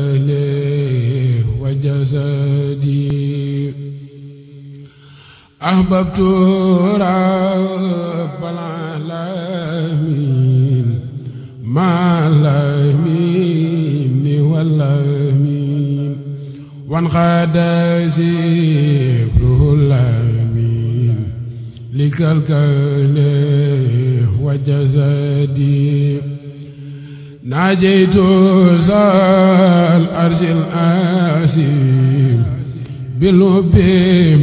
لقلقلي وجسدي أحببت رب العالمين مع الأمين والأمين وانقاد سفره الأمين لقلقلي وجسدي ناجيت زال أرش الآسيم بالحب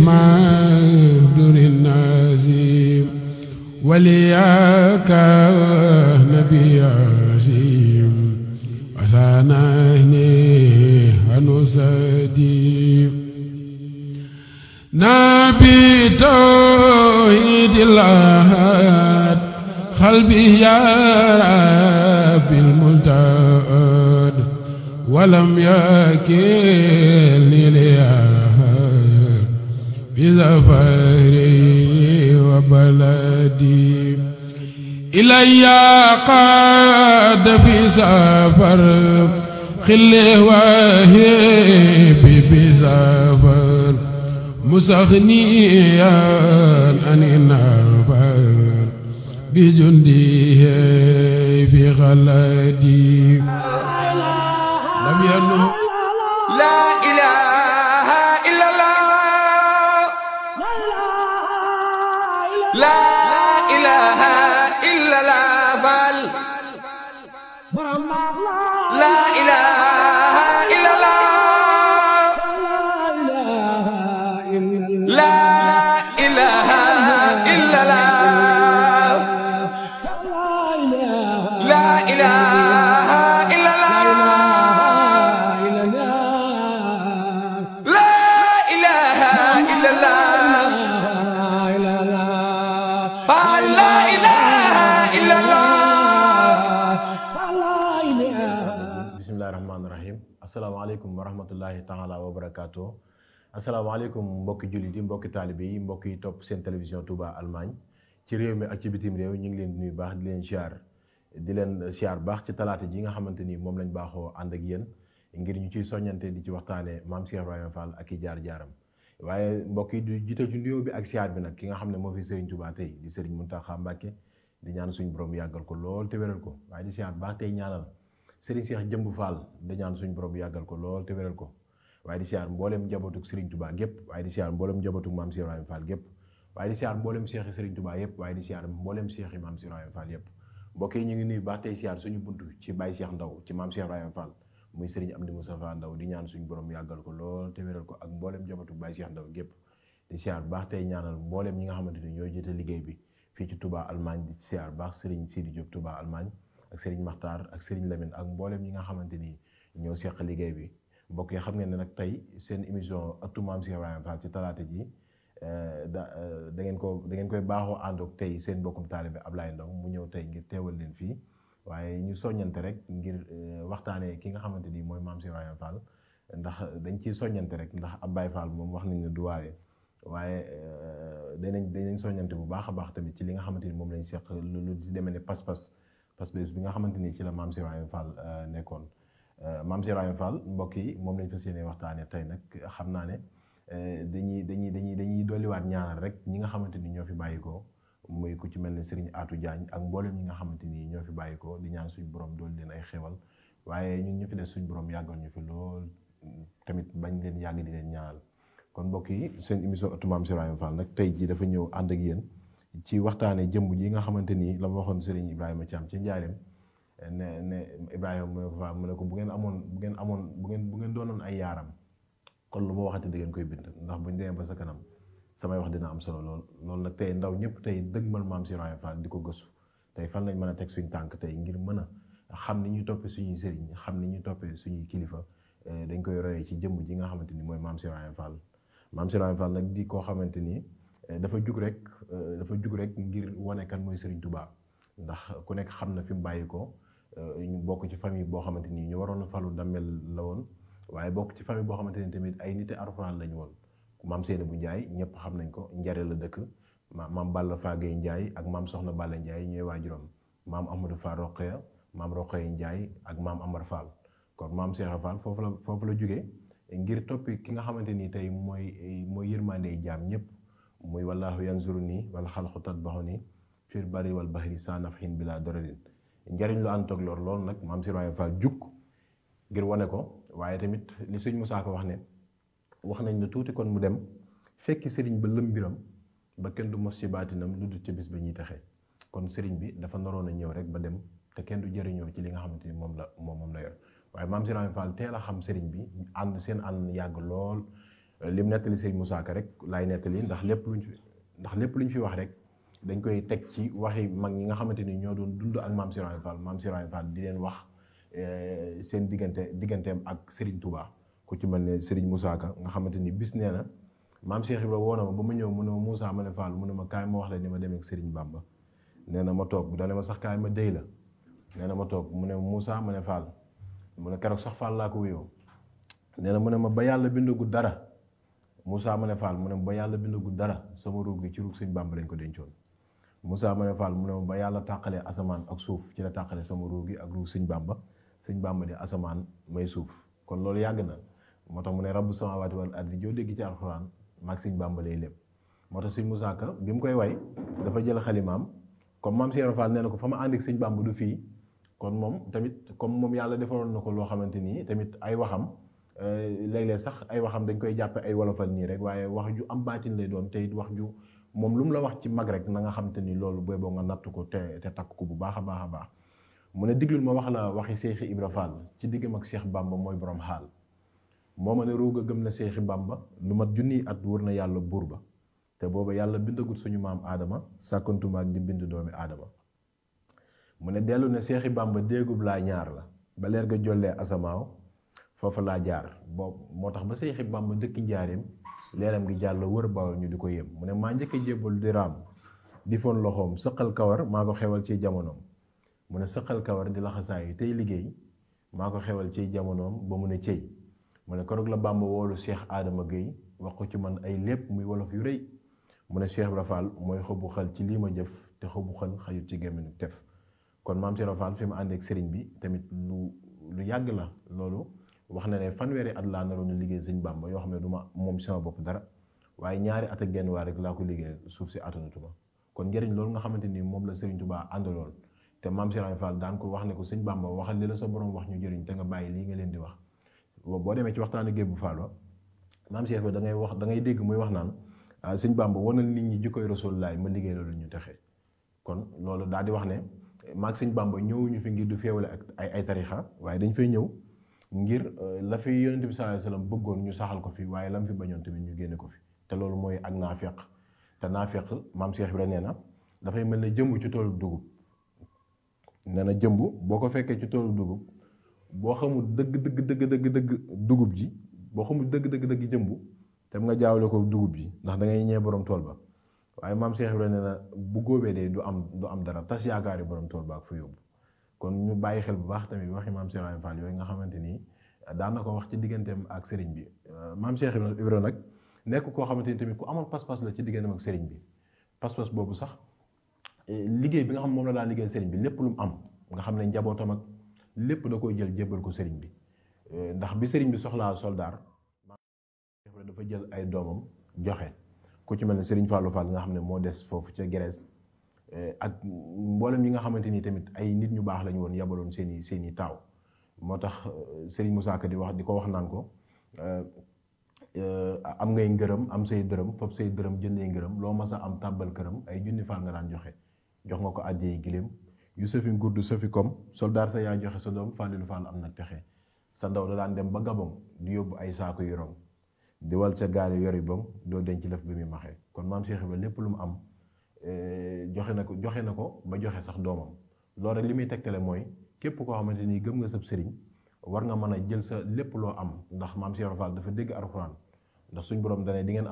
مع دور النازيم ولياك نبي عظيم وثاناني أنسدي نبي توحيد الأحد قلبي يا رب الملتقد ولم يكلني لأحد بزفري وبلدي إلي قاد في سفر خلي وهيبي بسفر مسخنيا عن النفر بجندي في خلدي لم ينه لا إله إلا الله لا إله إلا الله فال لا إله إلا الله لا إله إلا الله لا إله إلا الله لا إله إلا الله فلا إله إلا الله. بسم الله الرحمن الرحيم. السلام عليكم ورحمة الله تعالى وبركاته. asalaamaaleykum mbokki jullit yi mbokki taalibe yi mbokk yi topp seen télévision Touba Allemagne ci réew mi ak ci bitim réew ñu ngi leen di nuyu baax di leen siyaar baax ci talaata ji nga xamante ni moom lañ baaxoo ànd ak yéen ngir ñu ciy soññante di ci waxtaane maam Cheikh Ibrahima Fall ak i jaar-jaaram waaye mbokk yi du jiital ci nuyoo bi ak siyaar bi nag ki nga xam ne moo fi Serigne Touba tey di Serigne Mountakha Mbacké di ñaan suñu borom yàggal ko lool te wéral ko waaye di siyaar baax tey ñaanal Serigne Cheikh Jëmb Fall di ñaan suñu borom yàggal ko lool te wéral ko waaye di siyaar mboolem njabootuk Serigne Touba gépp waaye di siyaar mboolem njabootuk maam Cheikh Ibrahima Fall gépp waaye di siyaar mboolem Cheikh Serigne Touba yëpp waaye di siyaar mboolem Cheikh yi maam Cheikh Ibrahima Fall yëpp mbokk yi ñu ngi nuyu baax tey siyaar suñu buntu ci Baye Cheikh Ndaw ci maam Cheikh Ibrahima Fall muy Serigne Amdi Moustapha Ndaw di ñaan suñu borom yàggal ko lool te wéral ko ak mboolem njabootuk Baye Cheikh Ndaw gépp di siyaar baax tey ñaanal mboolem ñi nga xamante ni ñooy jëte liggéey bi fii ci Touba Allemagne di siyaar baax Serigne Sidi Diop Touba Allemagne ak Serigne Makhtar ak Serigne Lamine ak mboolem ñi nga xamante ni ñoo seq liggéey bi mbokk yi xam ngeen ne nag tey seen émission ëttu maam Cheikh Ibrahima Fall ci talaata ji da ngeen koy baaxoo àndoog tey seen mbokkum taalibe Ablaye Ndaw mu ñëw tey ngir teewal leen fii waaye ñu soññante rek ngir waxtaanee ki nga xamante ni mooy maam Cheikh Ibrahima Fall ndax dañ ciy soññante rek ndax ab Baye Fall moom wax nañ ne du waaye danañ soññante bu baax a baax tamit ci li nga xamante ni moom lañ seq lu ci demee ne pas-pas bi nga xamante ni ci la maam Cheikh Ibrahima Fall nekkoon maam Cheikh Ibrahima Fall mbokk yi moom lañ fas yéene waxtaanee tey nag xam naa ne dañuy dolliwaat ñaanal rek ñi nga xamante ni ñoo fi bàyyikoo muy ku ci mel ne Serigne Atou Diagne ak mboolem ñi nga xamante ni ñoo fi bàyyikoo di ñaan suñu borom dool leen ay xewal waaye ñun ñu fi des suñu borom yàggal ñu fi lool tamit bañ leen yàgg di leen ñaanal kon mbokk yi seen émission ëttu maam Cheikh Ibrahima Fall nag tey jii dafa ñëw ànd ak yéen ci waxtaanee jëmm ji nga xamante ni la ma waxoon Serigne Ibrahima Thiam ci njaareem ne Ibrahima mu ne ko bu ngeen doonoon ay yaaram kon lu ma waxati da ngeen koy bind ndax buñ demee ba sa kanam samay wax dina am solo loolu nag tey ndaw ñëpp tey dëgmal maam Cheikh Ibrahima Fall di ko gëstu tey fan lañ mën a teg suñ tànk tey ngir mën a xam ni ñuy toppee suñuy sëriñ xam ni ñuy toppee suñuy kilifa dañ koy royee ci jëmm ji nga xamante ni mooy maam Cheikh Ibrahima Fall maam Cheikh Ibrahima Fall nag di koo xamante ni dafa jug rek ngir wane kan mooy Serigne Touba ndax ku nekk xam na fi mu bàyyi ko ñu bokk ci famille boo xamante ni ñu waroon a falu dammel la woon waaye bokk ci famille boo xamante ni tamit ay niti Alxuraan lañu woon maam Seynabou Ndiaye ñëpp xam nañ ko Njare la dëkk maam Balla Fagay Ndiaye ak maam Soxna Balla Ndiaye ñooy waajuram maam Ahmadou Fa Roqeya maam Roqay Njaay ak maam Amar Fall kon maam Cheikh Fall foofu la jógee ngir toppi ki nga xamante ni tey mooy yërmande jaam ñëpp muy wallaahu yanzuru nii wala xalqu tatbaxu nii fir bari wal bahri saa nafhin bila dararin njariñ lu ànd ak lor loolu nag maam Cheikh Fall jukk ngir wane ko waaye tamit li sëñ Musaa Ka wax ne wax nañ ne tuuti kon mu dem fekki sëriñ ba lëmbiram ba kenn du mos ci baatinam lu dul ci bis ba ñuy taxee kon sëriñ bi dafa naroon a ñëw rek ba dem te kenn du jëriñoo ci li nga xamante ni moom la yor waaye maam Cheikh Fall teel a xam sëriñ bi seen ànd yàgg lool lim nettali sëriñ Musaa Ka rek laay nettali ndax lépp luñ fi wax rek dañ koy teg ci waxi mag ñi nga xamante ni ñoo doon dund ak maam Cheikh Fall di leen wax seen digganteem ak Serigne Touba ku ci mel ne Serigne Musaa Ka nga xamante ni bis nee na maam Cheikh Ibra woo na ma ba ma ñëw mu ne ma Moussa ma ne Fall mu ne ma kaay ma wax la ni ma demee ak Serigne Bamba nee na ma toog bu dane ma sax kaay ma déy la nee na ma toog mu ne Moussa ma ne Fall mu ne keroog sax Fall laa ko wuyoo nee na mu ne ma ba yàlla bindagul dara Moussa ma ne Fall mu ne ma ba yàlla bindagul dara sama ruug gi ci ruug Sëñ Bamba lañ ko dencoon Moussa ma ne Fall mu ne ma ba yàlla tàqalee asamaan ak suuf ci la tàqalee sama ruug gi ak ruug Sëñ Bamba di asamaan may suuf kon loolu yàgg na moo tax mu ne rabbu samaawaati wal ardi joo dégg ci alxuraan maag Sëñ Bamba lay lépp moo tax Sëñ Musaa Ka bi mu koy way dafa jël xalimaam comme maam Cheikh Fall nee na ko fa ma ànd ak Sëñ Bamba du fii kon moom tamit comme moom yàlla defaroon na ko loo xamante nii tamit ay waxam léeg-léeg sax ay waxam dañ koy jàppe ay wolofal nii rek waaye wax ju am baatin lay doon te it wax ju moom lu mu la wax ci mag rek na nga xamante ni loolu booy boo nga natt ko te takk ko bu baax a baax a baax mu ne diglul ma wax la waxi Seexi Ibra Fall ci diggam ak Cheikh Bamba mooy borom xaal moo ma ne ruuga gëm na Seexi Bamba lu mat junniy at wër na yàlla buur ba te booba yàlla bindagul suñu maam aadama sàkkantuma ak di bind doomi aadama mu ne dellu ne Seexi Bamba déegub laa ñaar la ba leer ga jollee asamaaw foofa laa jaar boobu moo tax ba Seexi Bamba dëkk njaareem leeram gi jàll wër Bawol ñu di ko yëm mu ne maa njëkk a jébbal di raam di foon loxoom sëqal kawar maa ko xewal ci jamonoom mu ne sëqal kawar di laxasaay tey liggéey maa ko xewal ci jamonoom ba mu ne cëy mu ne keroog la Bamba woolu Cheikh Adama Gueye wax ko ci man ay lépp muy wolof yu rëy mu ne Cheikh Ibra Fall mooy xobu xal ci lii ma jëf te xobu xal xajut ci gémminu tef kon maam Cheikh Ibra Fall fi mu àndeek sëriñ bi tamit lu yàgg la loolu wax na ne fanweeri at laa naroon a liggéey sëñ Bamba yoo xam ne du ma moom sama bopp dara waaye ñaari at ak genn waa rek laa ko liggéey suuf si attanatuma kon njëriñ loolu nga xamante ni moom la Sëriñ Tuubaa àndaloon te maam Cheikh Ibra Fall daan ko wax ne ko sëñ Bamba waxal li la sa borom wax ñu jëriñ te nga bàyyi lii nga leen di wax boo demee ci waxtaanu Gébu Fall ba maam Cheikh ba da ngay dégg muy wax naan sëñ Bamba wanal nit ñi jikkoy Rasulullaay ma liggéey loolu ñu texee kon loolu daal di wax ne maag sëñ Bamba ñëwuñu fi ngir du féewale ak ay tarixa waaye dañ fay ñëw ngir la fi yonent bi sallallahu alayhi wasallam bëggoon ñu saxal ko fi waaye lam fi bañoon tamit ñu génne ko fi te loolu mooy ak naafeq te naafeq maam Cheikh Ibra nee na dafay mel ne jëmb ci toolu dugub nee na jëmb boo ko fekkee ci toolu dugub boo xamul dëgg dugub ji boo xamul dëgg jëmb te nga jaawle ko dugub ji ndax da ngay ñee borom tool ba waaye maam Cheikh Ibra nee na bu góobee de du am dara tas yaakaari borom tool ba ak fa yóbbu kon ñu bàyyi xel bu baax tamit waxi maam Cheikh Ibra Fall yooyu nga xamante ni daan na ko wax ci digganteem ak sëriñ bi maam Cheikh Ibra nag nekk koo xamante ni tamit ku amoon pas-pas la ci digganteem ak sëriñ bi pas-pas boobu sax liggéey bi nga xam moom la daan liggéey sëriñ bi lépp lu mu am nga xam ne njabootam ak lépp da koy jël jébbal ko sëriñ bi ndax bi sëriñ bi soxlaa soldaar maam Cheikh Ibra dafa jël ay doomam joxe ku ci mel ne sëriñ Fallou Fall nga xam ne moo des foofu ca Grèce ak mboolem yi nga xamante ni tamit ay nit ñu baax lañu woon yabaloon seeni taaw moo tax Serigne Moussa Ka di ko wax naan ko am ngay ngërëm am say dërëm foofu say dërëm jëndee ngërëm loo mas a am tàbbal këram ay junni faal nga daan joxe jox nga ko àddiyee giléem yu safi ngurdu safi kom soldaar sa yaa joxe sa doom Falilu Fall am nag texe sa ndaw da daan dem ba Gabon di yóbbu ay saako yu rong di wal sa gaale yori bam doo denc lëf bi muy maxee kon maam Cheikh Ibra lépp lu mu am joxe na ko ba joxe sax doomam loolu rek li muy tegtale mooy képp koo xamante ni gëm nga sab sëriñ war nga mën a jël sa lépp loo am ndax maam Cheikh Ibra Fall dafa dégg alxuraan ndax suñ borom dane du ngeen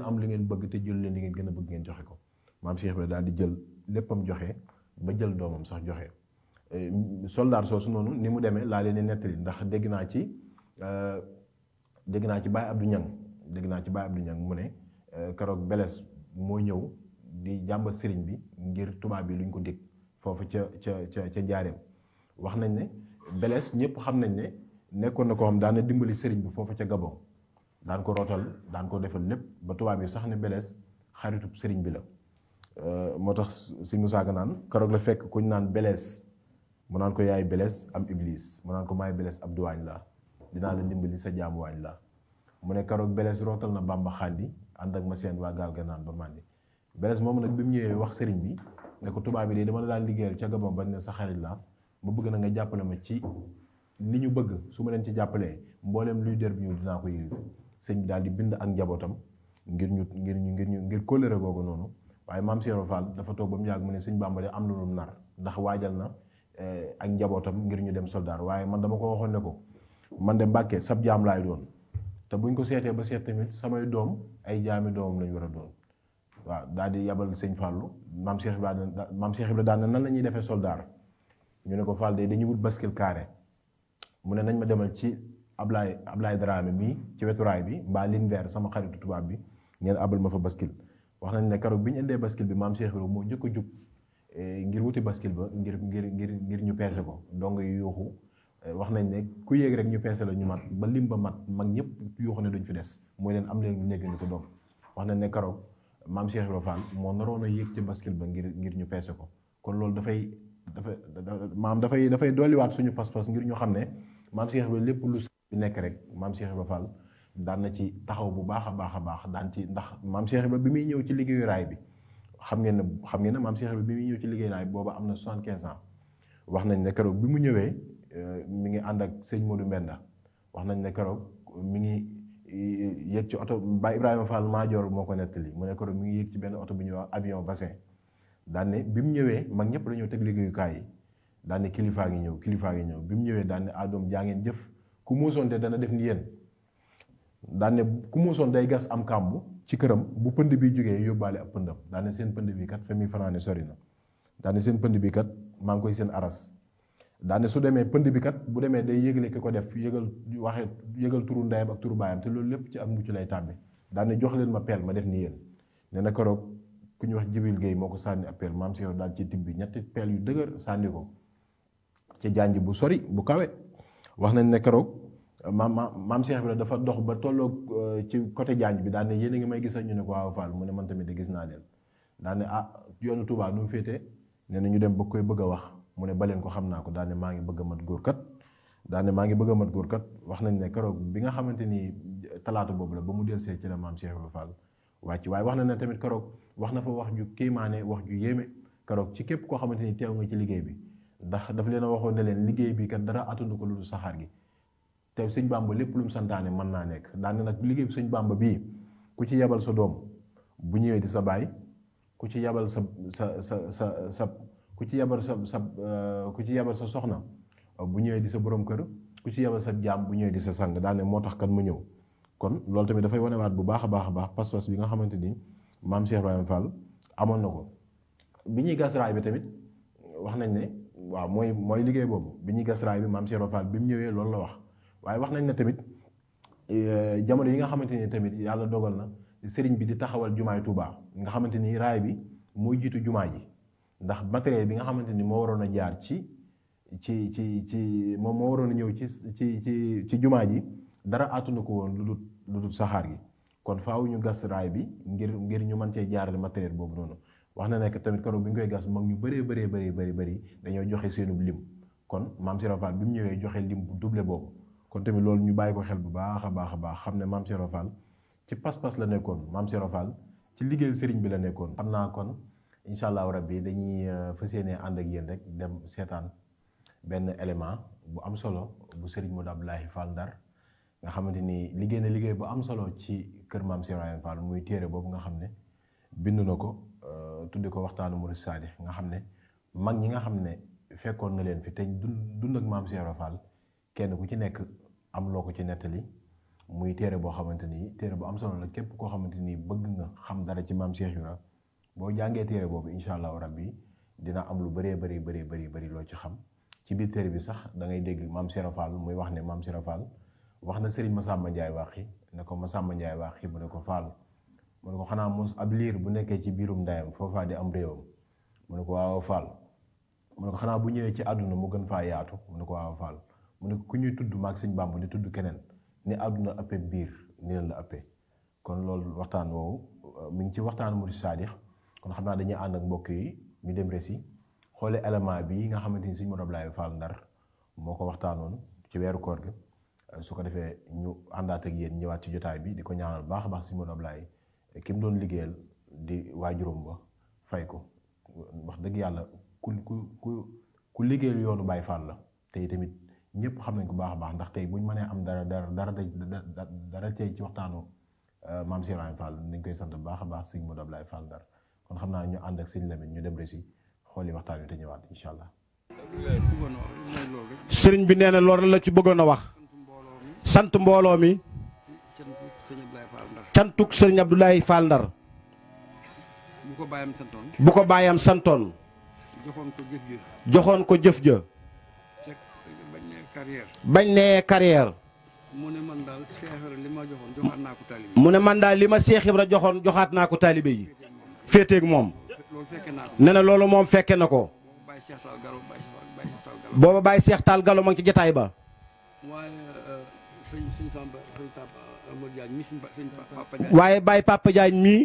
am li ngeen bëgg te jël leen li ngeen gën a bëgg ngeen joxe ko maam Cheikh Ibra daal di jël léppam joxe ba jël doomam sax joxe soldaar soosu noonu ni mu demee laa leen di nettali ndax dégg naa ci Baye Abdou Niang mu ne keroog Beles moo ñëw di jàmbat sëriñ bi ngir tubaab bi luñ ko dégg foofu ca njaareem wax nañ ne Blaise ñëpp xam nañ ne nekkoon na ko xam daan na dimbali sëriñ bi foofu ca Gabon daan ko rootal daan ko defal lépp ba tubaab yi sax ne Blaise xaritub sëriñ bi la moo tax si Musaa Ka naan keroog la fekk kuñ naan Blaise mu naan ko yaay Blaise am Iblis mu naan ko maay Blaise ab duwaañ la dinaa la dimbali sa jaamuwaañ la mu ne keroog Blaise rootal na Bamba xandi ànd ak ma seen waa gaal ga naan ba màndi Blaise moom nag bi mu ñëwee wax sëriñ bi ne ko tubaab bi de dama la daan liggéeyal ca Gabon bañ ne sa xarit la ma bëgg na nga jàppale ma ci li ñu bëgg su ma leen ci jàppalee mbooleem luy der bi ñu dinaa ko yëlif sëñ bi daal di bind ak njabootam ngir kóllëre googu noonu waaye maam Cheikh Fall dafa toog ba mu yàgg mu ne sëñ Bamba de am na lu nar ndax waajal na ak njabootam ngir ñu dem soldaar waaye man dama ko waxoon ne ko man de Mbàkke sab jaam laay doon te buñ ko seetee ba seet tamit samay doom ay jaami doomam lañ war a doon waaw daal di yabal sëñ Fallou maam Cheikh Ibrahima daan na nan la ñuy defee soldaar ñu ne ko Fall de dañuy wut bascule carré mu ne nañ ma demal ci Ablaye Dramé mii ci wetu raay bi mbaa Linver sama xaritu tubaab bi ngeen abal ma fa bascule wax nañ ne keroog bi ñu indee bascule bi maam Cheikh Ibrahima moo njëkk a jug ngir wuti bascule ba ngir ñu peese ko dong yu yuuxu wax nañ ne ku yéeg rek ñu peese la ñu mat ba lim ba mat mag ñëpp yuuxu ne duñ fi des mooy leen am leen lu nekk ni ko doom wax nañ ne keroog maam Cheikh Ibrahima Fall moo naroon a yéeg ci bascule ba ngir ñu peese ko kon loolu dafay dolliwaat suñu pas-pas ngir ñu xam ne maam Cheikh Ibrahima lépp lu bi nekk rek maam Cheikh Ibrahima Fall daan na ci taxaw bu baax a baax daan ci ndax maam Cheikh Ibrahima bi muy ñëw ci liggéeyu raay bi xam ngeen ne maam Cheikh Ibrahima bi muy ñëw ci liggéeyu raay bi booba am na 75 ans wax nañ ne keroog bi mu ñëwee mi ngi ànd ak sëñ Modou Mbenda wax nañ ne keroog mi ngi yéeg ci oto ba Ibrahima Fall Maajoor moo ko nettali mu ne keroog mi ngi yéeg ci benn oto bu ñuy wax avion bassin daan ne bi mu ñëwee mag ñëpp dañoo teg liggéeyukaay yi daan ne kilifaa ngi ñëw bi mu ñëwee daan ne adoom jaa ngeen jëf ku muusoon te dana def ni yéen daan ne ku muusoon day gas am kàmbu ci këram bu pënd bi jógee yóbbaale ab pëndam daan ne seen pënd bi kat fa muy fanaane sori na daan ne seen pënd bi kat maa ngi koy seen aras daan ne su demee pënd bi kat bu demee day yëgle ki ko def yëgal turu ndeyam ak turu baayam te loolu lépp ci am mucc lay tàbbi daan ne jox leen ma peel ma def ni yéen nee na keroog ku ñu wax Jibril Gueye moo ko sànni ab peel maam Cheikh daal ci tibbi ñetti peel yu dëgër sànni ko ci janj bu sori bu kawe wax nañ ne keroog maam Cheikh bi dafa dox ba tolloog ci côté janj bi daan ne yéen a ngi may gis ak ñu ne ko waaw Fall mu ne man tamit de gis naa leen daan ne yoonu Touba nu mu féetee nee na ñu dem ba koy bëgg a wax mu ne baleen ko xam naa ko daan ne maa ngi bëgg a mat góor kat wax nañ ne keroog bi nga xamante ni talaata boobu la ba mu delsee ci la maam Cheikh Ibrahima Fall wàcc waaye wax na ne tamit keroog wax na fa wax ju kéemaane wax ju yéeme keroog ci képp koo xamante ni teew nga ci liggéey bi ndax daf leen a waxoon ne leen liggéey bi kat dara attandu ko lu dul saxaar gi te sëñ Bàmba lépp lu mu santaane mën naa nekk daan nag liggéey bi sëñ Bàmba bii ku ci yebal sa doom bu ñëwee di sa baay ku ci yebal ku ci yebal sa soxna bu ñëwee di sa borom kër ku ci yebal sa jaam bu ñëwee di sa sang daan ne moo tax kan mu ñëw kon loolu tamit dafay wanewaat bu baax a baax pas-pas bi nga xamante ni maam Cheikh Ibrahima Fall amoon na ko bi ñuy gas raay bi tamit wax nañ ne waaw mooy liggéey boobu bi ñuy gas raay bi maam Cheikh Ibrahima Fall bi mu ñëwee loolu la wax waaye wax nañ ne tamit jamono yi nga xamante ni tamit yàlla dogal na sëriñ bi di taxawal jumaay Touba nga xamante ni raay bi mooy jiitu jumaa ji ndax matériel bi nga xamante ni moo waroon a jaar moom moo waroon a ñëw ci jumaa ji dara àttuna ko woon lu dul saxaar gi kon faaw ñu gas raay bi ngir ñu mën cee jaarale matériel boobu noonu wax na nekk tamit keroog bi ñu koy gas mag ñu bëree dañoo joxe seenub lim kon maam Cheikh Fall bi mu ñëwee joxe lim bu doublé boobu kon tamit loolu ñu bàyyi ko xel bu baax a baax xam ne maam Cheikh Fall ci pas-pas la nekkoon maam Cheikh Fall ci liggéey sëriñ bi la nekkoon. xam naa kon incha allahu rabbi dañuy fas yéene ànd ak yéen rek dem seetaan benn élément bu am solo bu sëriñ Modou Abdoulaye Fall Ndar nga xamante ni liggéey na liggéey bu am solo ci kër maam Cheikh Ibrahima Fall muy téere boobu nga xam ne bind na ko tudde ko waxtaanu Murid Saadix nga xam ne mag ñi nga xam ne fekkoon na leen fi te dund ak maam Cheikh Ibrahima Fall kenn ku ci nekk am loo ko ci nettali muy téere boo xamante ni téere bu am solo la képp koo xamante ni bëgg nga xam dara ci maam Cheikh Ibrahima boo jàngee téere boobu incha allahu rabbi dina am lu bëree loo ci xam ci biir téere bi sax da ngay dégg maam Cheikh Fall muy wax ne maam Cheikh Fall wax na Serigne Massamba Ndiaye Waxi ne ko Massamba Ndiaye Waxi mu ne ko Fall mu ne ko xanaa mos ab liir bu nekkee ci biirum ndeyam foofaa di am réewam mu ne ko waaw Fall mu ne ko xanaa bu ñëwee ci àdduna mu gën faa yaatu mu ne ko waaw Fall mu ne ko ku ñuy tudd maag sëñ Bàmba di tudd keneen ni àdduna ëppee biir ni leen la ëppee kon loolu waxtaan woowu mi ngi ci waxtaan Murid Saadix kon xam naa dañuy ànd ak mbokk yi ñu dem resi xoole élément bi nga xamante ni sëñ Modou Ablaye Fall Ndar moo ko waxtaanoon ci weeru koor gi su ko defee ñu àndaat ak yéen ñëwaat ci jotaay bi di ko ñaanal baax a baax sëñ Modou Ablaye ki mu doon liggéeyal di waajuram ba fay ko wax dëgg yàlla ku liggéeyal yoonu Baye Fall la tey tamit ñëpp xam nañ ko baax a baax ndax tey buñ mënee am dara tey ci waxtaanu maam Cheikh Ibrahima Fall dañ koy sant bu baax a baax sëñ Modou Ablaye Fall Ndar kon xam naa ñu ànd ak sëñ Lamine ñu dem resi xooli waxtaan wi te ñëwaat incha allah. sëriñ bi nee na loolu la ci bëggoon a wax sant mbooloo mi cantuk sëriñ Abdoulaye Fall Ndar bu ko bàyyam santoon joxoon ko jëf ja bañ ne carrière mu ne man daal Cheikh Ibra li ma joxoon joxaat naa ko taalibe mu ne man daal li ma Cheikh Ibra joxoon joxaat naa ko taalibe yi féeteeg moom nee na loolu moom fekke na ko booba Baye Cheikh Tall Gallo ma ngi ci jotaay ba waaye Baye Papa Diagne mii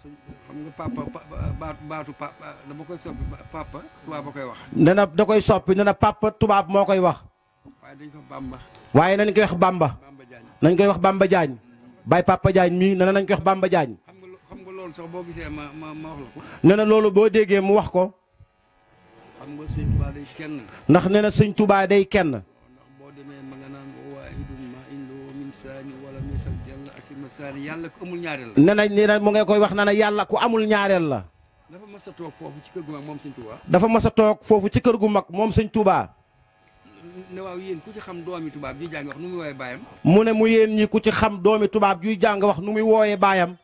xam nga papa baatu papa dama koy soppi papa tubaab ba koy wax nee na da koy soppi nee na papa tubaab moo koy wax waaye dañ ko Bamba waaye nañ koy wax Bamba nañ koy wax Bamba Diagne Baye Papa Diagne mii nee na nañ koy wax Bamba Diagne xam nga loolu sax boo gisee ma wax la ko nee na loolu boo déggee mu wax ko xam nga sëñ Touba day kenn ndax nee na sëñ Touba day kenn ndax boo demee ma nga naan waahidun ma indoo min saani wala misal jalla asima saani yàlla ku amul ñaareel la nee na mu ngay koy wax na ne yàlla ku amul ñaareel la dafa mas a toog foofu ci kër gu mag moom sëñ Touba dafa mas a toog foofu ci kër gu mag moom sëñ Touba ne waaw yéen ku ci xam doomi tubaab juy jàng wax nu muy wooyee baayam mu ne mu yéen ñi ku ci xam doomi tubaab juy jàng wax nu muy wooyee baayam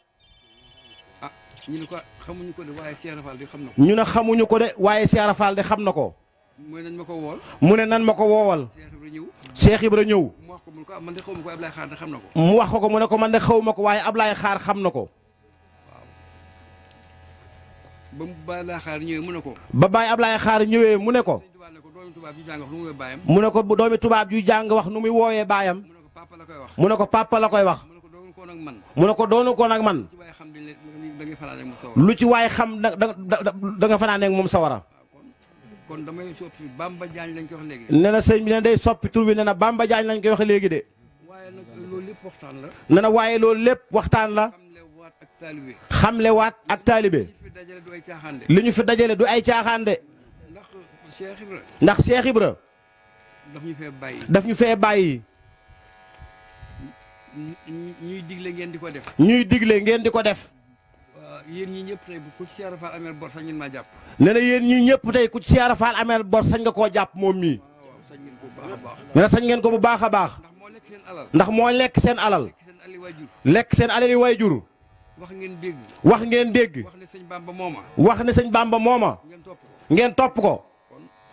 ah ñu ne ko xamuñu ko de waaye Cheikh Ibra Fall de xam na ko ñu ne xamuñu ko de waaye Cheikh Ibra Fall de xam na ko mu ne nañ ma ko wool mu ne nan ma ko woowal Cheikh Ibra ñëw Cheikh Ibra ñëw mu wax ko mu ne ko man de xaw ma ko Ablaye Xaar de xam na ko mu wax ko mu ne ko man de xaw ma ko waaye Ablaye Xaar xam na ko ba mu Baye Ablaye Xaar ñëwee mu ne ko ba Baye Ablaye Xaar ñëwee mu ne ko mu ne ko doomi tubaab juy jàng wax nu muy wooyee baayam mu ne ko papa la koy wax mu ne ko doonu ko nag man lu ci waay xam da nga fanaanee ak moom sawara kon damay soppi Bamba Diagne lañ koy wax léegi nee na sëñ bi ne day soppi tur bi nee na Bamba Diagne lañ koy wax léegi de waaye nag loolu lépp waxtaan la nee na waaye loolu lépp waxtaan la xamlewaat ak taalibe li ñu fi dajale du ay caaxaan de ndax Cheikh Ibra daf ñu fee bàyyi ñuy digle ngeen di ko def ñuy digle ngeen di ko def yéen ñii ñëpp tey ku ci Cheikh Ibra Fall ameel bor sañ ngeen maa jàpp nee na yéen ñii ñëpp tey ku ci Cheikh Ibra Fall ameel bor sañ nga koo jàpp moom mii nee na sañ ngeen ko bu baax a baax ndax moo lekk seen alal lekk seen alali waajur wax ngeen dégg wax ngeen dégg wax ne sëñ Bamba mooma wax ne sëñ Bamba mooma ngeen topp ko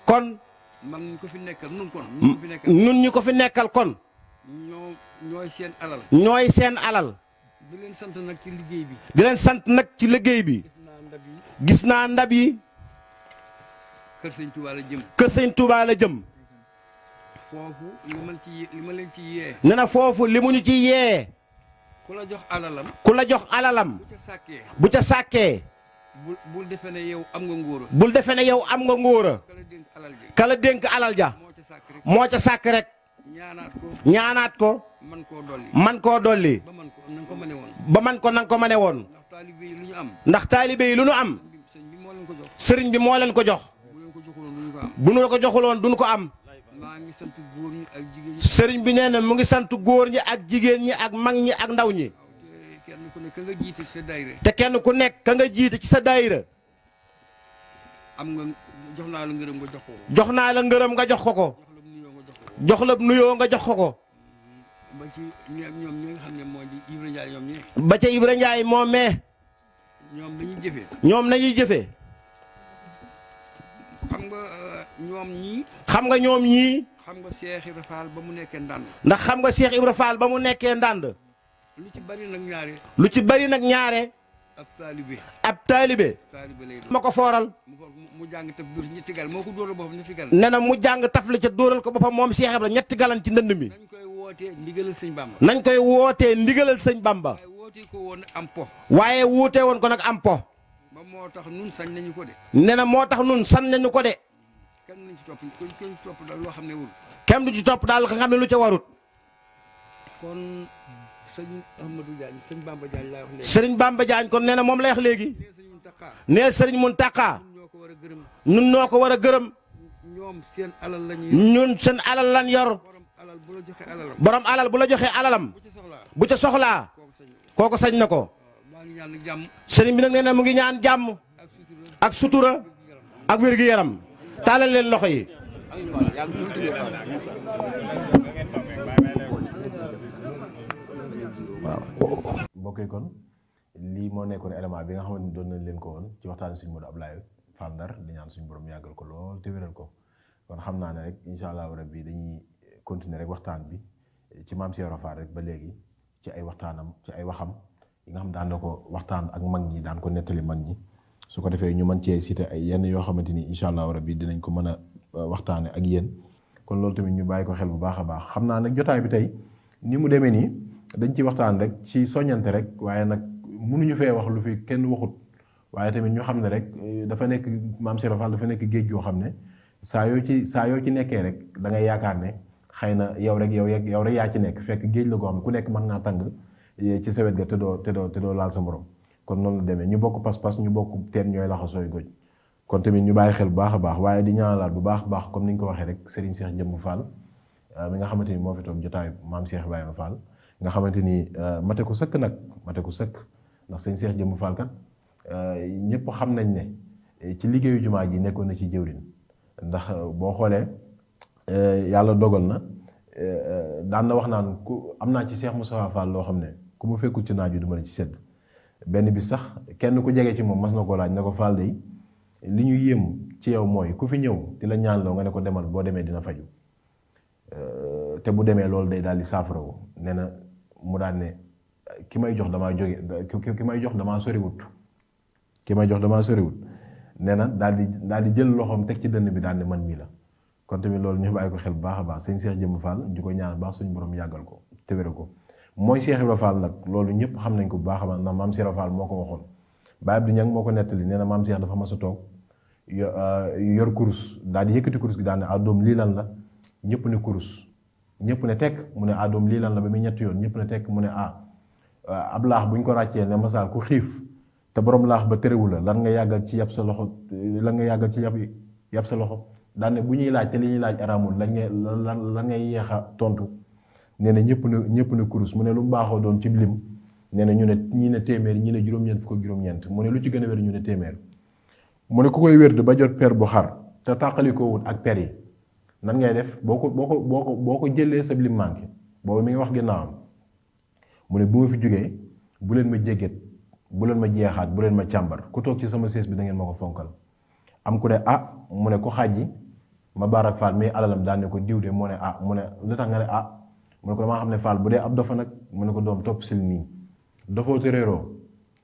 kon mag ñi ko fi nekkal nun kon nun ñi ko fi nekkal kon ñooy seen alal ñooy seen alal di leen sant nag ci liggéey bi di leen sant nag ci liggéey bi gis naa ndab yi kër sëñ Touba la jëm kër sëñ Touba la jëm foofu li ma leen ci yee nee na foofu li mu ñu ci yee ku la jox alalam ku la jox alalam bu ca sàkkee bul defe ne yow am nga ngóora bul defe ne yow am nga ngóora kala dénk alal ja moo ca sàkk rek ñaanaat ko man koo dolli ba man ko nang ko mane woon ndax taalibe yi lu ñu am sëriñ bi moo leen ko jox bu nu ko joxuloon duñu ko am sëriñ bi nee na mu ngi sant góor ñi ak jigéen ñi ak mag ñi ak ndaw ñi te kenn ku nekk ka nga jiite ci sa daayira am nga jox naa la ngërëm nga jox ko jox naa la ngërëm nga jox ko ko jox la nuyoo nga jox ko ko ba ci ñoom ñi nga xam ne moo di Ibra Ndiaye ñoom ñi ba ca Ibra Ndiaye moom mee ñoom dañuy jëfee ñoom nañuy jëfee xam nga ñoom ñii xam nga ñoom ñii xam nga Cheikh Ibra Fall ba mu nekkee ndànd ndax xam nga Cheikh Ibra Fall ba mu nekkee ndànd lu ci bari nag ñaare lu ci bari nag ñaare ab taalibe ma ko fooral mu jàng taf dóor ñetti gal moo ko dóoral boppam ñetti gal nee na mu jàng taf la ca dóoral ko boppam moom Cheikh Ibra ñetti galan ci ndënd mi nañ koy wootee ndigalal sëñ Bamba nañ koy wootee ndigalal sëñ Bamba waaye wootee ko woon am po waaye wuutee woon ko nag am po ba moo tax nun sañ nañu ko de nee na moo tax nun san nañu ko de kenn nañ ci topp kenn ci topp daal loo xam ne wul kenn du ci topp daal nga xam ne lu ca warut kon sëñ Ahmadou Diagne sëñ Bamba Diagne laa wax léegi sëriñ Bamba Diagne kon nee na moom lay wax léegi nee sëñ Mountakha nee sëriñ Mountakha ñoo ko war a gërëm ñun noo ko war a gërëm ñoom seen alal lañuy ñun seen alal lan yor borom alal bu la joxe alalam borom alal bu la joxee alalam bu ci soxlaa bu ca soxlaa kooku sañ kooko sañ na ko maa ngi ñaan jàmm sëriñ bi nag nee na mu ngi ñaan jàmm ak sutura ak sutura ak wér-gi-yaram taalal leen loxo yi mbokk yi kon lii moo nekkoon élément bi nga xamante ni doon nañ leen ko woon ci waxtaan suñu Modou Ablaye Fall Ndar di ñaan suñu borom yàggal ko lool te wéral ko kon xam naa ne rek incha allah rabbi dañuy continuer rek waxtaan bi ci maam Cheikh Ibra Fall rek ba léegi ci ay waxtaanam ci ay waxam yi nga xam daan na ko waxtaan ak mag ñi daan ko nettali mag ñi su ko defee ñu mën cee cité ay yenn yoo xamante ni incha allah rabbi dinañ ko mën a waxtaane ak yéen kon loolu tamit ñu bàyyi ko xel bu baax a baax xam naa nag jotaay bi tey ni mu demee nii dañ ci waxtaan rek ci soññante rek waaye nag mënuñu fee wax lu fi kenn waxut waaye tamit ñu xam ne rek dafa nekk maam Cheikh Ibra Fall dafa nekk géej goo xam ne saa yoo ci nekkee rek da ngay yaakaar ne xëy na yow rek yaa ci nekk fekk géej la goo xam ne ku nekk mën ngaa tàng ci sa wet ga te doo laal sa morom kon noonu la demee ñu bokk pas-pas ñu bokk teen ñooy laxa sooy goj kon tamit ñu bàyyi xel bu baax a baax waaye di ñaanalaat bu baax a baax comme ni ñu ko waxee rek Serigne Cheikh Jëmb Fall mi nga xamante ni moo fi toog jotaay maam Cheikh Ibrahima Fall nga xamante ni mate ko sëkk nag mate ko sëkk ndax sëñ Cheikh Jëmb Fall kat ñëpp xam nañ ne ci liggéeyu jumaa ji nekkoon na ci jëwrin ndax boo xoolee yàlla dogal na daan na wax naan ku am naa ci Cheikh Moustapha Fall loo xam ne ku mu fekkul ci naaju du ma la ci sedd benn bi sax kenn ku jege ci moom mas na koo laaj ne ko Fall day li ñu yéem ci yow mooy ku fi ñëw di la ñaanloo nga ne ko demal boo demee dina faju te bu demee loolu day daal di saafarawu nee na mu daan ne ki may jox damaa jóge ki may jox damaa soriwut nee na daal di jël loxoom teg ci dënn bi daal ne man mii la kon tamit loolu ñu bàyyi ko xel bu baax a baax sëñ Cheikh Jëmb Fall di ko ñaan baax suñu borom yàggal ko te wéral ko mooy Cheikh Ibra Fall nag loolu ñëpp xam nañ ko bu baax a baax ndax maam Cheikh Ibra Fall moo ko waxoon Baye Abdou Niang moo ko nettali nee na maam Cheikh dafa mas a toog yor kurus daal di yëkkati kurus gi daal ne doom lii lan la ñëpp ne kurus ñëpp ne tekk mu ne doom lii lan la ba muy ñetti yoon ñëpp ne tekk mu ne ab laax buñ ko ràccee ne masaal ku xiif te borom laax ba terewu la lan nga yàggal ci yàpp sa loxo yàpp sa loxo daan ne bu ñuy laaj te li ñuy laaj araamul lan ngay yeex a tontu nee na ñëpp ne kurus mu ne lu mu baaxoo doon ci lim nee na ñu ne ñii ne téeméer ñii ne juróom-ñeent fukk ak juróom-ñeent mu ne lu ci gën a wér ñu ne téeméer mu ne ku koy wér ba jot per bu xar te tàqali ko wut ak per yi nan ngay def boo ko jëlee sa lim manqué boobu mi ngi wax ginnaawam mu ne bu ma fi jógee bu leen ma jégget bu leen ma jeexaat bu leen ma càmbar ku toog ci sama sees bi da ngeen ma ko fonkal am ku ne mu ne ko xaaj ma baarak Fall mais alalam daan ne ko diw de mu ne mu ne lu tax nga ne mu ne ko damaa xam ne Fall bu dee ab dofa nag mu ne ko doom topp sil nii dofoo te réeroo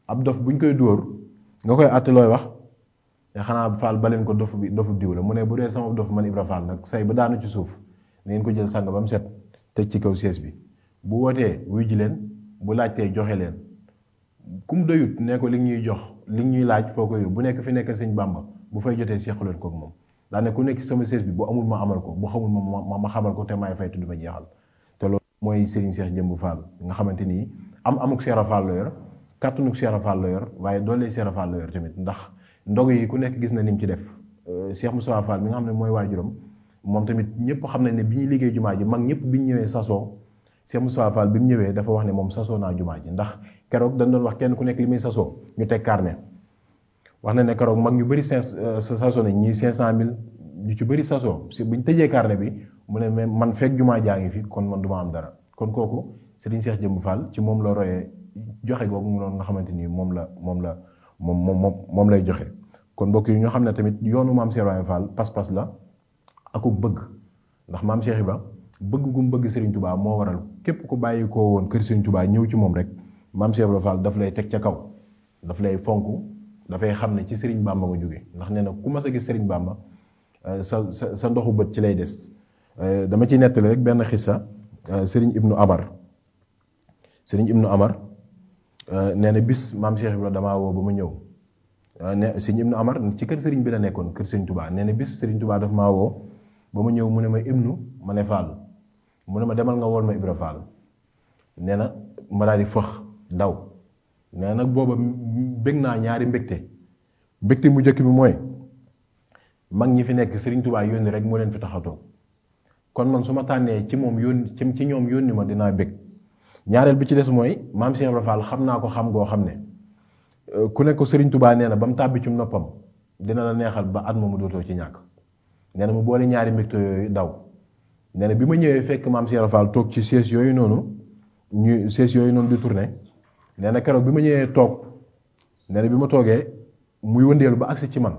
ab dof buñ koy dóor nga koy àtte looy wax xanaa Fall baleen ko dofu diw la mu ne bu dee sama dof man Ibra Fall nag say ba daanu ci suuf na ngeen ko jël sàng ba mu set teg ci kaw sees bi bu wootee wuy ji leen bu laajtee joxe leen kum doyut ne ko li ñuy jox li ñuy laaj foo ko yóbbu bu nekk fi nekk sëñ Bàmba bu fay jotee sequ leen koog moom daa ne ku nekk sama sees bi bu amul ma amal ko bu xamul ma xamal ko te maay fay tudd ma jeexal te loolu mooy Serigne Cheikh Jëmb Fall nga xamante ni amuk Cheikh Ibra Fall la yor kàttanuk Cheikh Ibra Fall la yor waaye doole Cheikh Ibra Fall la yor tamit ndax ndog yi ku nekk gis na ni mu ci def Cheikh Moustapha Fall mi nga xam ne mooy waajuram moom tamit ñëpp xam nañ ne bi ñuy liggéey jumaa ji mag ñëpp bi ñu ñëwee sasoo Cheikh Moustapha Fall bi mu ñëwee dafa wax ne moom sasoo naa jumaa ji ndax keroog dañ doon wax kenn ku nekk li muy sasoo ñu teg carnet wax na ne keroog mag ñu bëri sasoo nañ ñii 500000 ñu ci bëri sasoo si bu ñu tëjee carnet bi mu ne mais man fekk jumaa jaa ngi fi kon man du ma am dara kon kooku Serigne Cheikh Jëmb Fall ci moom la royee joxe googu noonu nga xamante ni moom lay joxe. kon mbokk yi ñoo xam ne tamit yoonu maam Cheikh Ibrahima Fall pas-pas la akuk bëgg ndax maam Cheikh Ibra bëgg gu mu bëgg Serigne Touba moo waral képp ku bàyyi koo woon kër Serigne Touba ñëw ci moom rek maam Cheikh Ibrahima Fall daf lay teg ca kaw daf lay fonk dafay xam ne ci Serigne Bamba nga jóge ndax nee na ku mas a gis Serigne Bamba sa ndoxu bët ci lay des. dama ciy nettali rek benn xissa Serigne Ibnu Amar nee na bis maam Cheikh Ibrahima damaa woo ba ma ñëw ne Serigne Ibnu Amar ci kër Serigne bi la nekkoon kër Serigne Touba nee na bis Serigne Touba daf maa woo ba ma ñëw mu ne ma Ibnu ma ne Fall mu ne ma demal nga wool ma Ibra Fall nee na ma daal di fëx daw nee nag booba bég naa ñaari mbégte mu njëkk bi mooy mag ñi fi nekk Serigne Touba yónni rek moo leen fi tax a toog kon man su ma tànnee ci moom yónni ci ñoom yónni ma dinaa bég ñaareel bi ci des mooy maam Cheikh Ibra Fall xam naa ko xam goo xam ne ku ne ko Serigne Touba nee na ba mu tàbbi ci noppam dina la neexal ba at ma mu dootoo ci ñàkk nee na mu boole ñaari mbégte yooyu daw nee na bi ma ñëwee fekk maam Cheikh Ibra Fall toog ci chaise yooyu noonu di tourné nee na keroog bi ma ñëwee toog nee na bi ma toogee muy wëndeelu ba agsi ci man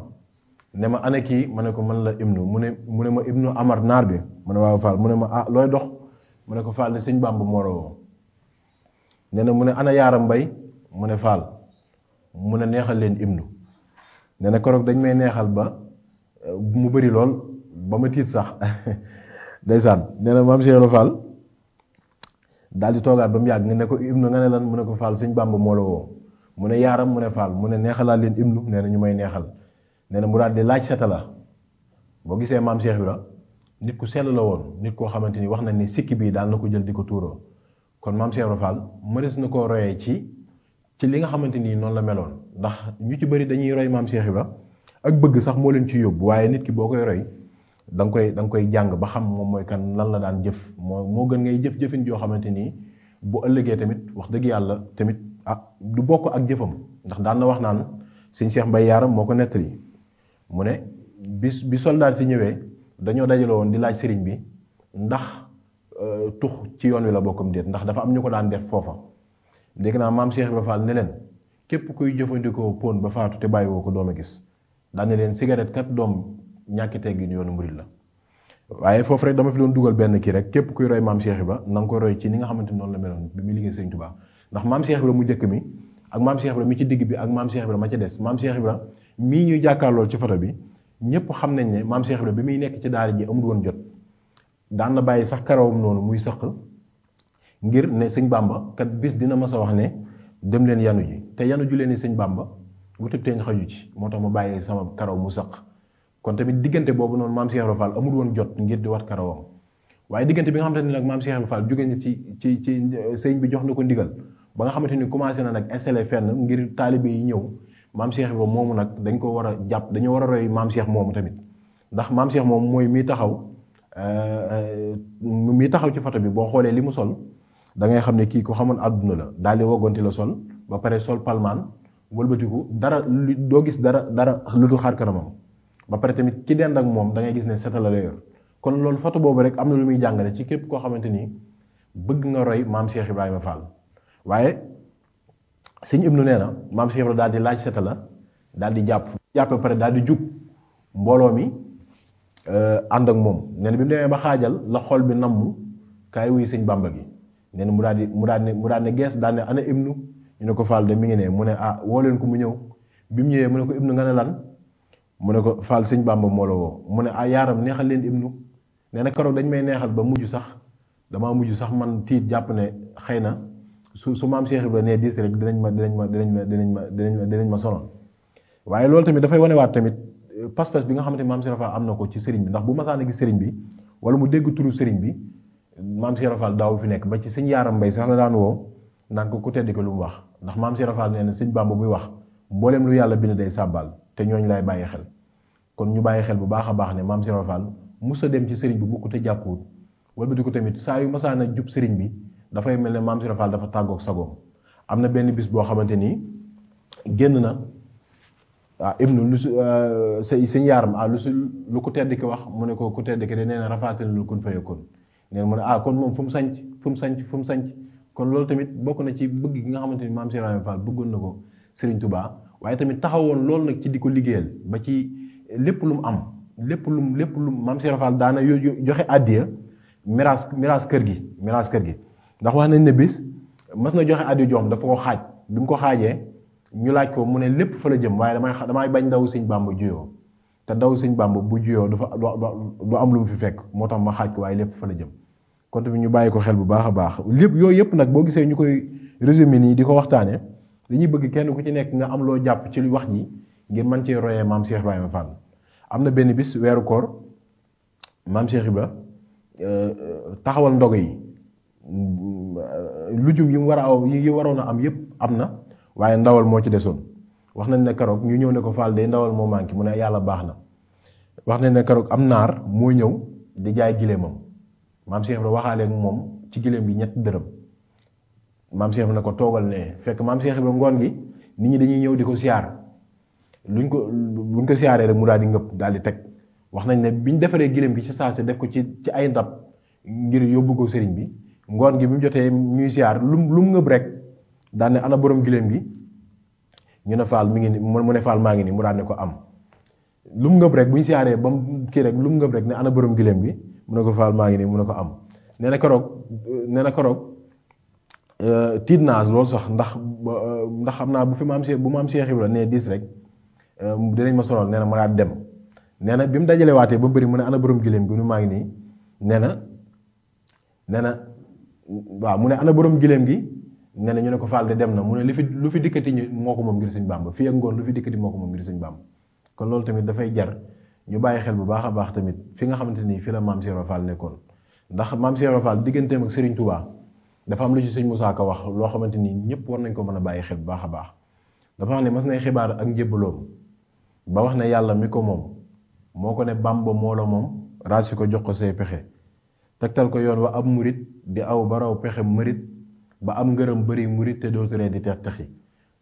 ne ma ana kii ma ne ko man la Ibnu mu ne ma Ibnu Amar naar bi mu ne waaw Fall mu ne ma ah looy dox mu ne ko Fall de sëñ Bamba moo la woo nee na mu ne ana yaaram mbay mu ne Fall mu ne neexal leen Ibnu nee na keroog dañ may neexal ba mu bëri lool ba ma tiit sax ndeysaan nee na maam Cheikh Ibra Fall daal di toogaat ba mu yàgg nga ne ko Ibnu nga ne lan mu ne ko Fall sëñ Bamba moo la woo mu ne yaaram mu ne Fall mu ne neexalaat leen Ibnu nee na ñu may neexal nee na mu daal di laaj seta la boo gisee maam Cheikh Ibra nit ku sell la woon nit koo xamante ni wax na ni sikki bii daal na ko jël di ko tuuroo kon maam Cheikh Ibra Fall mënees na koo royee ci li nga xamante ni noonu la meloon ndax ñu ci bëri dañuy roy maam Cheikh Ibra ak bëgg sax moo leen ci yóbbu waaye nit ki boo koy roy da nga koy jàng ba xam moom mooy kan lan la daan jëf moo gën ngay jëfin joo xamante ni bu ëllëgee tamit wax dëgg yàlla tamit du bokk ak jëfam ndax daan na wax naan sëñ Cheikh Mbaye Yaaram moo ko nettali mu ne bi soldaar si ñëwee dañoo dajale woon di laaj sëriñ bi ndax tux ci yoon wi la bokkam déet ndax dafa am ñu ko daan def foofa dégg naa maam Cheikh Ibra Fall ne leen képp kuy jëfandikoo pon ba faatu te bàyyi woo ko doom a gis daan ne leen cigarette kat doom ñàkki teggin yoonu murid la waaye foofu rek dama fi doon dugal benn kii rek képp kuy roy maam Cheikh Ibra na nga ko roy ci ni nga xamante ni noonu la meloon bi muy liggéey Sëriñ Tuubaa ndax maam Cheikh Ibra mu njëkk mi ak maam Cheikh Ibra mi ci digg bi ak maam Cheikh Ibra ma ca des maam Cheikh Ibra mii ñuy jàkkaarlool ci photo bi ñëpp xam nañ ne maam Cheikh Ibra bi muy nekk ci daara ji amul woon jot daan na bàyyi sax karawam noonu muy sëq ngir ne sëñ Bamba kat bis dina mas a wax ne dem leen yanu ji te yanu ju leen ni sëñ Bamba wutub teeñ xaju ci moo tax ma bàyyi sama karaw mu sëq kon tamit diggante boobu noonu maam Cheikh Ibra Fall amul woon jot ngir di wat karawam waaye diggante bi nga xamante ni nag maam Cheikh Ibra Fall jóge na ci sëñ bi jox na ko ndigal ba nga xamante ni commencé na nag installé fenn ngir taalibe yi ñëw maam Cheikh Ibra moomu nag dañ ko war a jàpp dañoo war a roy maam Cheikh moomu tamit ndax maam Cheikh moom mooy mii taxaw ci photo bi boo xoolee li mu sol da ngay xam ne kii ko xamoon àdduna la daal di woggonti la sol ba pare sol palmaan wëlbatiku dara doo gis dara lu dul xaar kanamam ba pare tamit ki dend ak moom da ngay gis ne setal la yor kon loolu photo boobu rek am na lu muy jàngale ci képp koo xamante ni bëgg nga roy maam Cheikh Ibrahima Fall waaye sëñ Ibnu nee na maam Cheikh Ibra daal di laaj seta la daal di jàppe pare daal di jug mbooloo mi ànd ak moom nee na bi mu demee ba xaajal la xol bi namm kaay wuy sëñ Bàmba gi nee na mu daal ne gees daal ne ana Ibnu ñu ne ko Fall de mi ngi ne mu ne woo leen ko mu ñëw bi mu ñëwee mu ne ko Ibnu nga ne lan mu ne ko Fall sëñ Bàmba moo la woo mu ne yaaram neexal leen Ibnu nee na keroog dañ may neexal ba damaa mujj sax man tiit jàpp ne xëy na su maam Cheikh Ibra nee diis rek dinañ ma sonal waaye loolu tamit dafay wanewaat tamit pas-pas bi nga xamante maam Cheikh Ibra Fall am na ko ci sëriñ bi ndax bu masaana gis sëriñ bi wala mu dégg turu sëriñ bi maam Cheikh Ibra Fall daaw fi nekk ba ci sëñ Yaaram Mbay sax la daan woo naan ko ku tedd ko lu mu wax ndax maam Cheikh Ibra Fall nee na sëñ Bàmba buy wax mbooleem lu yàlla bind day sàbbaal te ñooñu lay bàyyi xel kon ñu bàyyi xel bu baax a baax ne maam Cheikh Ibra Fall musa dem ci sëriñ bi mukk te jàppuwut wala di ko tamit saa yu masaana jub sëriñ bi dafay mel ne maam Cheikh Ibra Fall dafa tàggoog sagoom am na benn bis boo xamante ni génn na Ibnu lu sëñ Yaaram lu ko tedd ki wax mu ne ko ku tedd ki de nee na rafaatal lu kun fayakun nee na mu ne kon moom fu mu sanc kon loolu tamit bokk na ci bëgg gi nga xamante ni maam Cheikh Ibra Fall bëggoon na ko Serigne Touba waaye tamit taxawoon loolu nag ci di ko liggéeyal ba ci lépp lu mu am lépp lu maam Cheikh Ibra Fall daana joxe àddiya miraas kër gi ndax wax nañ ne bis mas na joxe addiya joom dafa ko xaaj bi mu ko xaajee ñu laaj ko mu ne lépp fa la jëm waaye damay bañ ndaw sëñ Bàmba juyoo te ndaw sëñ Bàmba bu juyoo du am lu mu fi fekk moo tax ma xaaj ko waaye lépp fa la jëm kon tamit ñu bàyyi ko xel bu baax a baax lépp yooyu yëpp nag boo gisee ñu koy résumé nii di ko waxtaanee dañuy bëgg kenn ku ci nekk nga am loo jàpp ci wax ji ngir mën cee royee maam Cheikh Ibrahima Fall. am na benn bis weeru koor maam Cheikh Ibra taxawal ndogo yi lujum yi mu war a aw yi waroon a am yëpp am na waaye ndawal moo ci desoon wax nañ ne keroog ñu ñëw ne ko Fall de ndawal moo manqué mu ne yàlla baax na wax nañ ne keroog am naar moo ñëw di jaay gileemam maam Cheikh Ibra waxaale ak moom ci gileem gi ñetti dërëm maam Cheikh Ibra ne ko toogal ne fekk maam Cheikh Ibra ngoon gi nit ñi dañuy ñëw di ko siyaar buñ ko siyaaree rek mu daal di ngëpp daal di teg wax nañ ne biñ defaree gileem gi ci saase def ko ci ay ndab ngir yóbbu ko sëriñ bi ngoon gi bi mu jotee ñuy siyaar lu mu ngëb rek daan ne ana borom gileem gi ñu ne Fall mi ngi ni mu ne Fall maa ngi nii mu daan ne ko am lu mu ngëb rek bu ñu siyaaree ba mu kii rek lu mu ngëb rek ne ana borom gileem gi mu ne ko Fall maa ngi nii mu ne ko am nee na keroog tiit naa loolu sax ndax xam naa bu maam Cheikh Ibra nee diis rek dinañ ma sonal nee na ma daal dem nee na bi mu dajale waatee ba mu bëri mu ne ana borom gileem gi nu maa ngi nii nee na waaw mu ne ana borom gileem gi nee na ñu ne ko Fall de dem na mu ne lu fi dikkati ñu moo ko moom ngir sëñ Bàmba fii ak ngoon lu fi dikkati moo ko moom ngir sëñ Bàmba kon loolu tamit dafay jar ñu bàyyi xel bu baax a baax tamit fi nga xamante ni fi la maam Cheikh Ibra Fall nekkoon ndax maam Cheikh Ibra Fall digganteem ak Serigne Touba dafa am lu ci sëñ Moussa Ka wax loo xamante ni ñëpp war nañ ko mën a bàyyi xel bu baax a baax dafa wax ne mas nay xibaar ak njébbaloom ba wax ne yàlla mi ko moom moo ko ne Bàmba moo la moom raasi ko jox ko say pexe tegtal ko yoon wa ab murit di aw ba raw pexe mërit ba am ngërëm bëri murit te dooturee di tex texi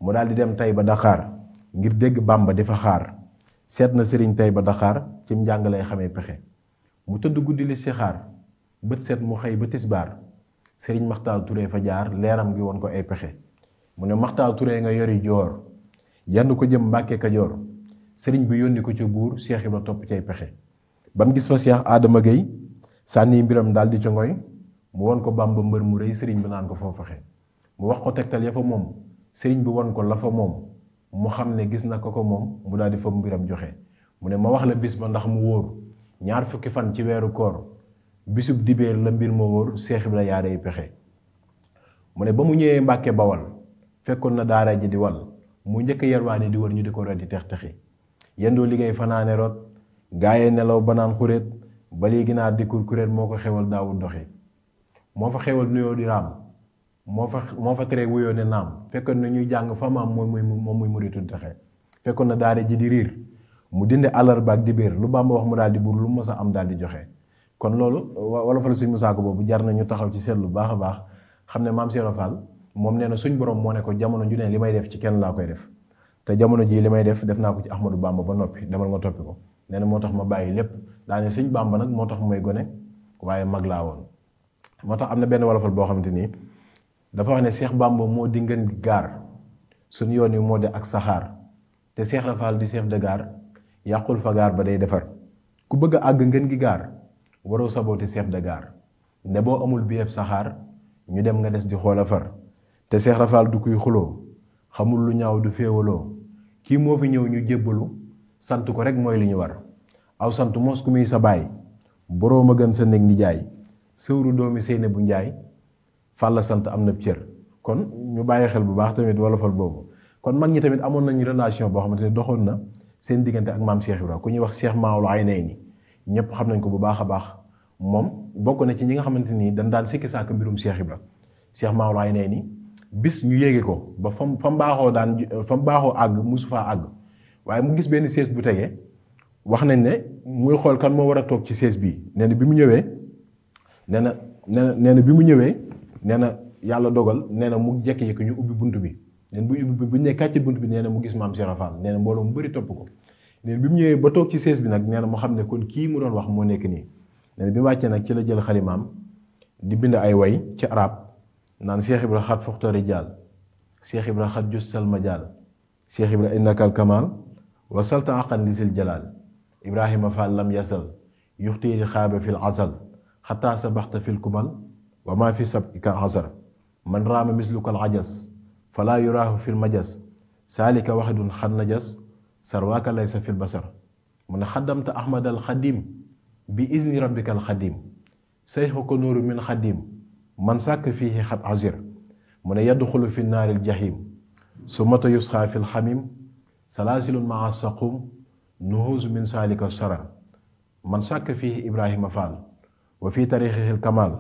mu daal di dem tey ba Dakar ngir dégg Bàmba di fa xaar seet na sëriñ tey ba Dakar ci njàng lay xamee pexe mu tëdd guddi li si xaar bët seet mu xëy ba tisbaar sëriñ Maxtaar Touré fa jaar leeram gi woon ko ay pexe mu ne Maxtaar Touré nga yori joor yandu ko jëm Mbàkke Kajoor sëriñ bi yónni ko ca buur Cheikh Ibra topp cay pexe ba mu gis fa Cheikh Adama Gueye sànni mbiram daal di ca ngoy mu won ko Bàmba mbër mu rëy sëriñ bi naan ko foo fexe mu wax ko tegtal ya fa moom sëriñ bi won ko la fa moom mu xam ne gis na ko moom mu daal di fa mbiram joxe mu ne ma wax la bis ba ndax mu wóor ñaar fukki fan ci weeru koor bisub dibéer la mbir ma wóor Cheikh Ibra yaa day pexe mu ne ba mu ñëwee Mbàkke Bawal fekkoon na daara ji di wal mu njëkk yerwaane di wër ñu di ko ret di tex texi yendoo liggéey fanaane rot gaayee nelaw banaan xuréet ba léegi naa dikkul kuréet moo ko xewal daawul doxi moo fa xewal nuyoo di raam moo fa tere wuyoo ne naam fekkoon na ñuy jàng fa maam moom muy muritu texe fekkoon na daara ji di riir mu dindi àllarba ak dibéer lu Bàmba wax mu daal di buur lu mës a am daal di joxe kon loolu wala fa la suñ musaako boobu jar na ñu taxaw ci seetlu baax a baax xam ne maam Cheikh Ibra Fall moom nee na suñ borom moo ne ko jamono ju ne li may def ci kenn laa koy def te jamono jii li may def naa ko ci Ahmadou Bamba ba noppi demal nga toppi ko nee na moo tax ma bàyyi lépp daa ne suñ Bàmba nag moo tax may gone waaye mag laa woon moo tax am na benn wolofal boo xamante nii dafa wax ne Cheikh Bàmba moo di ngeen gaar suñ yoon yi moo di ak saxaar te Cheikh Ibra Fall di chef de gare yàqul fa gaar ba day defar ku bëgg a àgg ngeen gi gaar waroo sabooti chef de gare ne boo amul bi yëpp saxaar ñu dem nga des di xool a far te Cheikh Ibra Fall du kuy xuloo xamul lu ñaaw du féewaloo kii moo fi ñëw ñu jébbalu sant ko rek mooy li ñu war aw sant mos ku muy sa baay boroom a gën sa néeg ni jaay sëwru doomi Seyne bu Njaay Fall la sant am na cër kon ñu bàyyi xel bu baax tamit wolofal boobu kon mag ñi tamit amoon nañu relation boo xamante ne doxoon na seen diggante ak maam Cheikh Ibra ku ñuy wax Cheikh Maoul Aynayni ñëpp xam nañ ko bu baax a baax moom bokk na ci ñi nga xamante ni dañ daan sikki sàkk mbirum Cheikh Ibra Cheikh Maoul Aynayni bis ñu yéege ko ba fa mu baaxoo àgg musu faa àgg waaye mu gis benn sées bu tegee wax nañ ne muy xool kan moo war a toog ci sées bii nee na bi mu ñëwee nee na yàlla dogal nee na mu jekki-yekki ñu ubbi bunt bi neen bu ñu ne kàccit bunt bi nee na mu gis maam Cheikh Ibra Fall nee na mbooloo mu bëri topp ko nee na bi mu ñëwee ba toog ci sées bi nag nee na mu xam ne kon kii mu doon wax moo nekk nii nee na bi mu wàccee nag ci la jël xalimaam di bind ay way ci arab naan Cheikh Ibra xat foxtari jaal Cheikh Ibra xat jus salma jaal Cheikh Ibra innakal kamal wa salta aqan lisil jalaal Ibrahima Fall lam yasal yuxtiiri xaaba fil asal xataa sabaxta fil kumal wa maa fi sabika asar man raama mislukal ajas falaa yuraahu fil majas saalika waxidun xan najas sarwaaka laysa fil basar mu ne xaddamta ahmad al xadim bi izni rabbika al xadim sayxu ko nuuru min xadim man sàkk fiihi xat azir mu ne yadxulu fi naaril jahim sumata yusxaa fil xamim salaasilun maa saqum nuhuus min saalika sarar man sàkk fiihi ibrahima faal wa fi tariixihil kamaal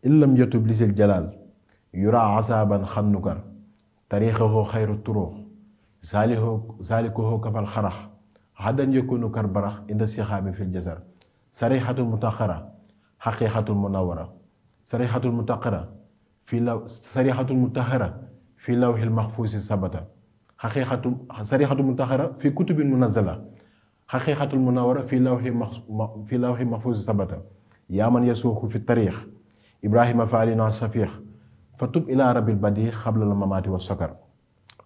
illam yatub lisil jalaal yuraa asaaban xannukar tariixahu xayru turuux saalikuhu kafal xarax xaddan yëkkunu kar barax inda sixaabi fil jasar sarixatul mutaqara xaqiiqatul munawara sarixatul mutaqara sarixatul mutahara fi lawxil maxfuusi sabata sarixatul mutahara fi kutubin munazala xaqiiqatul munawara fi lawxi maxfuusi sabata yaa man yasuuxu fi tariix ibrahima faalina safiix fa tub ilaa rabbil badi xabla la mamaati wa sokar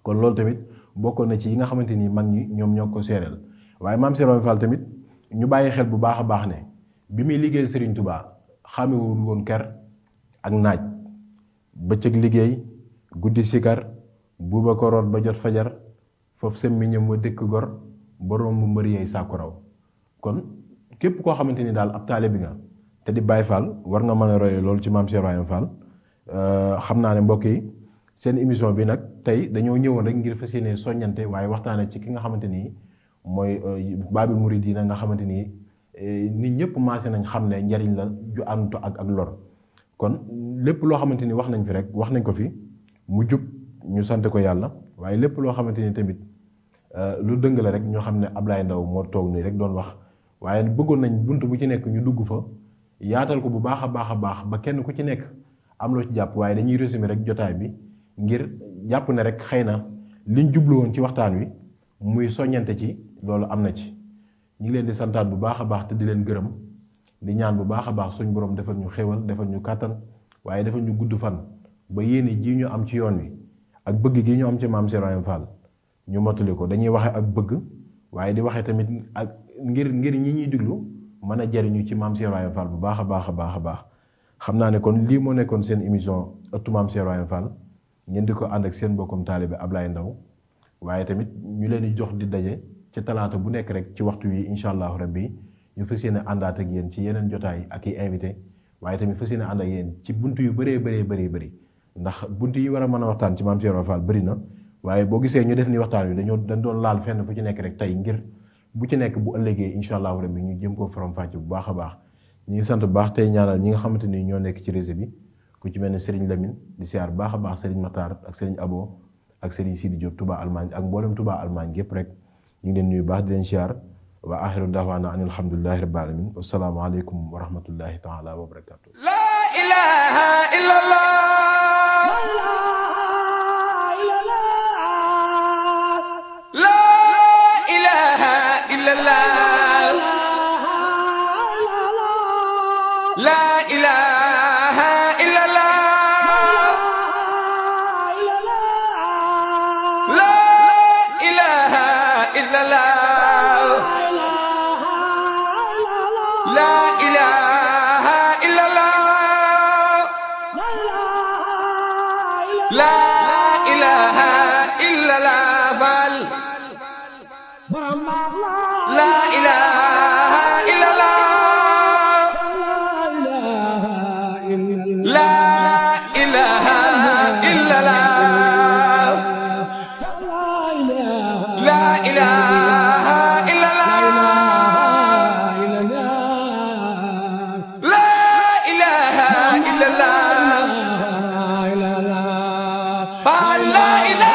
kon loolu tamit bokkoon na ci yi nga xamante ni mag ñi ñoom ñoo ko seereel waaye maam Cheikh Ibrahima Fall tamit ñu bàyyi xel bu baax a baax ne bi muy liggéey Serigne Touba xamewul woon ker ak naaj bëccëg liggéey guddi sikar buuba ko root ba jot fajar foofu semmiñam wa dëkk gor borom bu mbëri yey sàkku raw kon képp koo xamante ni daal ab taale bi nga te di Baye Fall war nga mën a roye loolu ci maam Cheikh Ibrahima Fall xam naa ne mbokk yi seen émission bi nag tey dañoo ñëwoon rek ngir fas yéene soññante waaye waxtaane ci ki nga xamante ni mooy Baabul Muridiina nga xamante ni nit ñëpp maase nañ xam ne njariñ la ju àndu ak lor kon lépp loo xamante ni wax nañ fi rek wax nañ ko fi mu jub ñu sant ko yàlla waaye lépp loo xamante ni tamit lu dëng la rek ñoo xam ne Ablaye Ndaw moo toog nii rek doon wax waaye bëggoon nañ bunt bu ci nekk ñu dugg fa yaatal ko bu baax a baax ba kenn ku ci nekk am loo ci jàpp waaye dañuy résumer rek jotaay bi ngir jàpp ne rek xëy na liñ jublu woon ci waxtaan wi muy soññante ci loolu am na ci ñu ngi leen di santaat bu baax a baax te di leen gërëm di ñaan bu baax a baax suñ borom defal ñu xéwal defal ñu kàttan waaye defal ñu gudd fan ba yéene ji ñu am ci yoon wi ak bëgg gi ñu am ci maam Cheikh Ibrahima Fall ñu mottali ko dañuy waxe ak bëgg waaye di waxe tamit ak ngir ñi ñuy diglu mën a jariñu ci maam Cheikh Ibrahima Fall bu baax a baax xam naa ne kon lii moo nekkoon seen émission ëttu maam Cheikh Ibrahima Fall ngeen di ko ànd ak seen mbokkum taalibe Ablaye Ndaw waaye tamit ñu leen di jox di daje ci talaata bu nekk rek ci waxtu wi incha allahu rabbi ñu fas yéene àndaat ak yéen ci yeneen jotaay ak i invité waaye tamit fas yéene ànd ak yéen ci bunt yu bëri ndax bunt yi war a mën a waxtaan ci maam Cheikh Ibrahima Fall bëri na waaye boo gisee ñu def ni waxtaan wi dañ doon laal fenn fu ci nekk rek tey ngir bu ci nekk bu ëllëgee incha allahu rabbi ñu jëm koo faram-fàcce bu baax a baax ñu ngi sant bu baax tey ñaanal ñi nga xamante ni ñoo nekk ci réseau bi ku ci mel ne Serigne Lamine di siyaar baax a baax Serigne Matar ak Serigne Abo ak Serigne Sidi Diop Touba Allemagne ak mboolem Touba Allemagne gépp rek ñu ngi leen nuyu baax di leen siyaar wa axiru daawaana an alhamdulillahi rabbil alamin wassalaamu aleykum wa rahmatullahi taala wa barakatuh. La ilaha illallah. La ilaha illallah. La ilaha illallah. La ilaha illallah. La ilaha illallah. La ilaha illallah. Fall. La ilaha illallah. La ilaha illallah. La ilaha illallah. La ilaha illallah. Fall. La ilaha